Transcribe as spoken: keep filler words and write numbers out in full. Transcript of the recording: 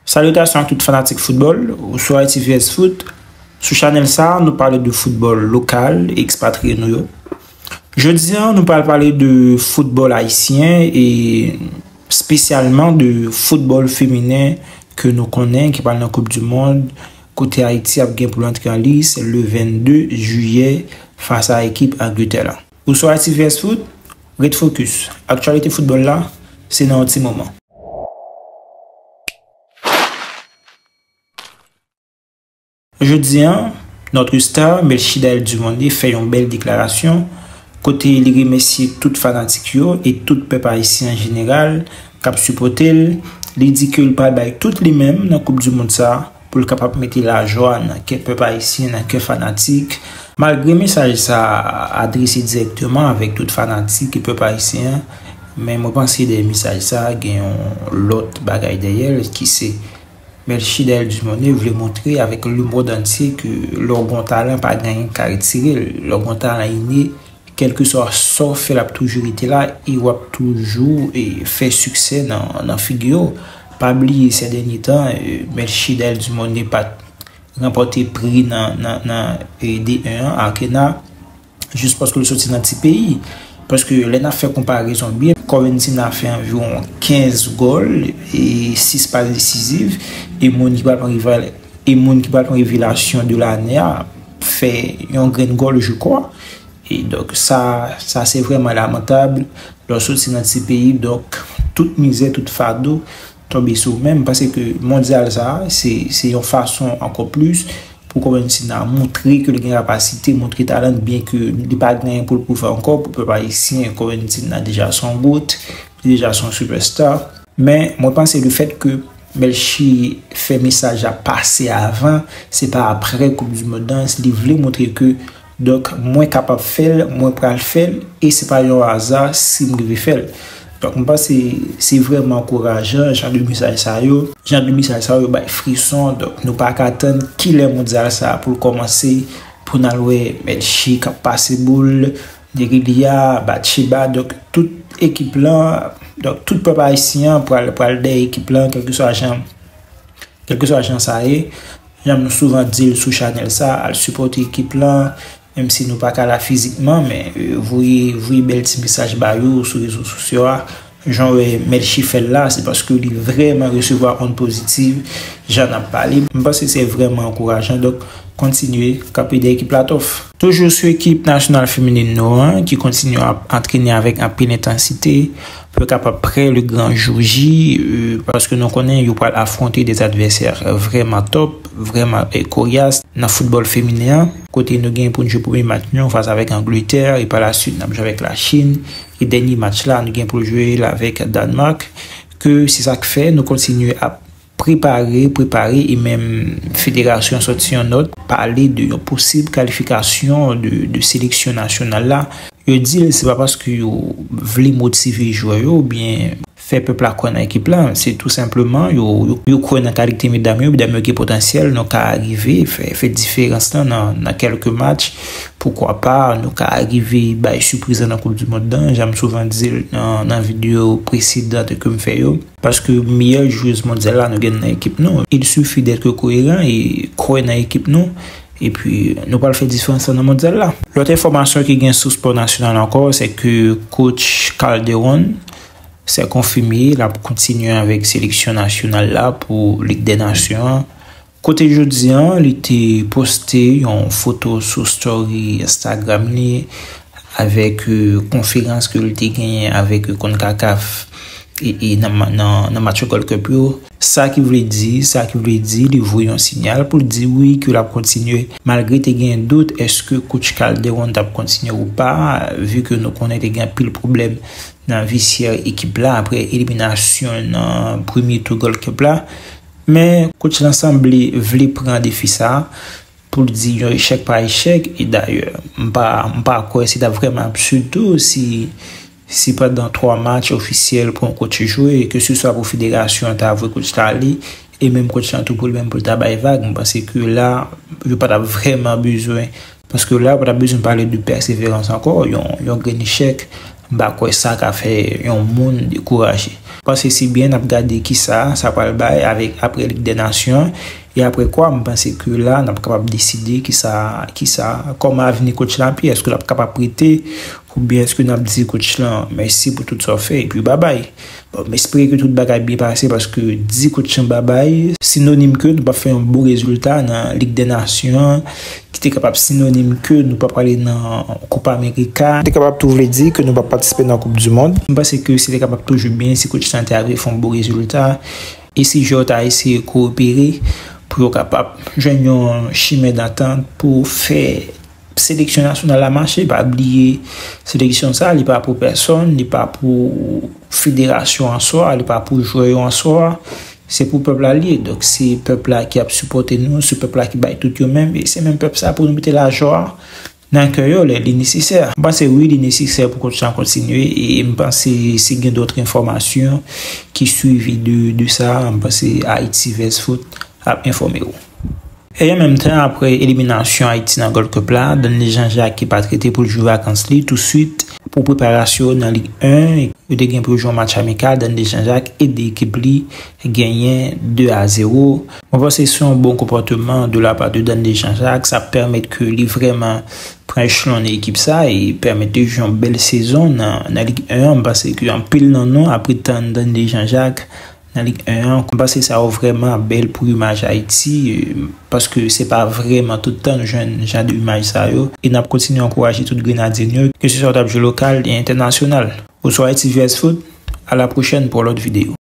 Salitasyon ak tout fanatik foutbòl, ou sou Haiti V S Foot. Sou chanèl sa, nou pale de foutbòl lokal e ekspatriye nou yo. Jodi a, nou pral pale de foutbòl ayisyen e espesyalman de foutbòl feminen ke nou konnen ki pral nan Koup di Mond, kote Ayiti ap gen pou l antre an lis le vennde jiyè fas a ekip Angletè la. Ou sou Haiti V S Foot, ret fokis. Aktyalite foutbòl la, se nan yon ti moman. Jodi a, notre star, Melchidaël Dumornay, fè yon bèl deklarasyon kote li remèsye tout fanatik yo e tout pèp ayisyen an jeneral k ap sipòte l. Li di ke l pral bay tout li menm nan Koup di Mond sa pou l kapab mete lajwa nan kè pèp ayisyen, nan kè fanatik. Malgre mesaj sa a adrese dirèkteman avèk tout fanatik e pèp ayisyen an, men mwen panse dèyè mesaj sa a gen yon lòt bagay dèyè l ki se Melchidaël Dumornay vle montre avèk lemonn antye ke lè w gen yon talan, pa gen anyen k ka retire l. Lè w gen yon talan ine, kèlkeswa sa w fè, l ap toujou rete la e w ap toujou e, fè siksè nan, nan figi w. Pa bliye, sè dènye tan, e, Melchidaël Dumornay pa t ranpòte pri nan, nan, nan e, D en an, Arcana. Jis paske l soti nan ti peyi. Paske lè n ap fè konparezon byen, Corventina fè anviwon kenz gòl e sis pas desiziv, e moun ki pral pran rival, e moun ki pral pran revelasyon de lane a fè yon grenn gòl, je crois. E donk, sa, sa se vrèman lamantab. Lè w soti nan ti peyi, donk, tout mizè, tout fado tonbe sou ou menm. M panse ke mondyal sa, se, se yon fason ankò plis pou Corventina montre ke li gen kapasite, montre talan l, byen ke li pa gen anyen pou l pwouve ankò pou pèp ayisyen. Corventina deja se yon goat, li deja se yon superstar. Men, mwen panse le fèt ke Melchi fè mesaj la pase avan, se pa aprè Koup di Mond lan, li vle montre ke, donk, mwen kapab fè l, mwen pral fè l, e se pa yon aza si m rive fè l. Donk, mwen panse se vrèman ankourajan, jan de mesaj sa yo, jan de mesaj sa yo bay frison. Donk, nou pa ka tann kilè mondyal sa pou l kòmanse, pou n al wè Melchi k ap pase boul, Nerelia, Batcheba, donk, tout ekip lan, donk, tout pèp ayisyen an pral, pral dèyè ekip lan, kèlkeswa jan, kèlkeswa jan sa ye. Jan m souvan di l sou chanèl sa, al sipòte ekip lan, menm si nou pa ka la fizikman, men, e, voye, voye bèl ti mesaj ba yo sou rezo sosyo a. Jan w wè Melchi fè l la, se paske li vrèman resevwa ond pozitiv, jan n ap pale. M panse se vrèman ankourajan, donk, kontinye kanpe dèyè ekip la, Tough. Toujou sou ekip nasyonal feminen nou an, ki kontinye ap antrene avèk anpil entansite, pou yo kapab prè le gran jou J, e, paske nou konnen yo pral afwonte de advèsè vrèman top, vrèman, e, koryas nan foutbòl feminen an, kote nou gen pou n jwe premye match nou fas avèk Angletè, e pa la swit n ap jwe avèk Lachin, e dènye match la nou gen pou jwe l avèk Dànmak, ke se sa k fè nou kontinye ap prepare, prepare, e menm federasyon sòti yon nòt, pale de yon posib kalifikasyon de, de seleksyon nasyonal la. Yo di l se pa paske yo vle motive jwè yo oubyen fè pèp la kwè nan ekip la, se tou senpleman yo, yo, yo kwè nan kalite medam yo, medam yo gen potansyèl, nou ka rive fè, fè diferans lan nan, nan kèlke match, poukwa pa, nou ka rive bay sipriz lan nan Koup di Mond lan, jan m souvan di l nan, nan videyo presedan ke m fè yo. Paske meyè jwez mondyal la nou gen nan ekip nou. Il suffit d'être cohérent e kwè nan ekip nou. Epi nou pral fè diferans lan nan mondyal la. Lòt enfòmasyon ki gen sou spò nasyonal ankò, se ke coach Calderon, se konfime, l ap kontinye avèk seleksyon nasyonal la pou Lig dè Nasyon an. Kote jodi a, li te poste yon foto sou story Instagram li avèk, e, konferans ke li te genyen avèk, e, CONCACAF e, e nan, ma- nan, nan match Gold Cup yo. Sa ki vle di, sa ki vle di, li voye yon sinyal pou l di wi ke l ap kontinye. Malgre te gen dout èske coach Calderon t ap kontinye ou pa, vi ke nou konnen te gen anpil pwoblèm nan visyè ekip la apre eliminasyon nan premye tou Gold Cup la. Men, coach lan sanble vle pran defi sa a pou l di yon echèk pa echèk. E dayè, m pa, m pa kwè se t ap vrèman absid tou si, si pandan twa match ofisyèl pou yon coach jwe, keseswa pou federasyon an ta voye coach la ale, e menm coach lan tou pou li menm pou l ta bay vag. M panse ke la, yo pa t ap vrèman bezwen, paske la, yo pa t ap bezwen pale de pèseverans ankò, yon, yon grenn echèk M pa kwè sa ka fè yon moun dekouraje. M panse se byen n ap gade kisa sa pral bay avèk apre Lig dè Nasyon. E apre kwa, m panse ke la, n ap kapab deside kisa, kisa, kòman avni coach la ap ye. Èske l ap kapab rete? Oubyen èske n ap di coach lan mèsi pou tout sa w fè epi babay? Bon, m espere ke tout bagay byen pase paske di coach lan babay sinonim ke nou p ap fè yon bon rezilta nan Lig dè Nasyon, ki te kapab sinonim ke nou p ap prale nan Copa America. Te kapab tou vle di ke nou p ap patisipe nan Koup di Mond. M panse ke se te kapab toujou byen si coach lan te arive fè yon bon rezilta e si jwè yo ta eseye kowopere pou yo kapab jwenn yon chimen dantant pou fè seleksyon nasyonal la mache. Pa bliye, seleksyon sa, li pa pou pèsonn, li pa pou federasyon an swa, li pa pou jwè yo an swa. Se pou pèp la li ye. Donk, se pèp la ki ap sipòte nou, se pèp la ki bay tout yo menm, e se menm pèp sa pou nou mete lajwa nan kè yo lè li nesesè. M panse wi, li nesesè pou coach lan kontinye, e m panse si gen dòt enfòmasyon ki swivi de, de sa, m panse Haiti Vès Foot ap enfòme w. E an menm tan, apre eliminasyon Ayiti nan Gold Cup la, Danley Jean-Jacques ki pa t rete pou l jwe vakans li touswit pou preparasyon nan Lig en, yo te gen pou yo jwe yon match amikal, Danley Jean-Jacques ede ekip li genyen de a zewo. Mwen panse se yon bon konpòteman de la pa de Danley Jean-Jacques, sa pèmèt ke li vrèman pran echelon nan ekip sa e pèmèt li jwe yon bèl sezon nan, nan Lig en an. Mwen panse ke anpil nan nou ap ret tann Danley Jean-Jacques nan Lig en an. M panse sa yo vrèman bèl pou imaj Ayiti, e, paske se pa vrèman tout tan nou jwenn jan de imaj sa yo. E n ap kontinye ankouraje tout Grenadyen yo, ke se swa w t ap jwe lokal e entènasyonal. Oswa Haiti Vès Foot, à la prochaine pour l'autre vidéo.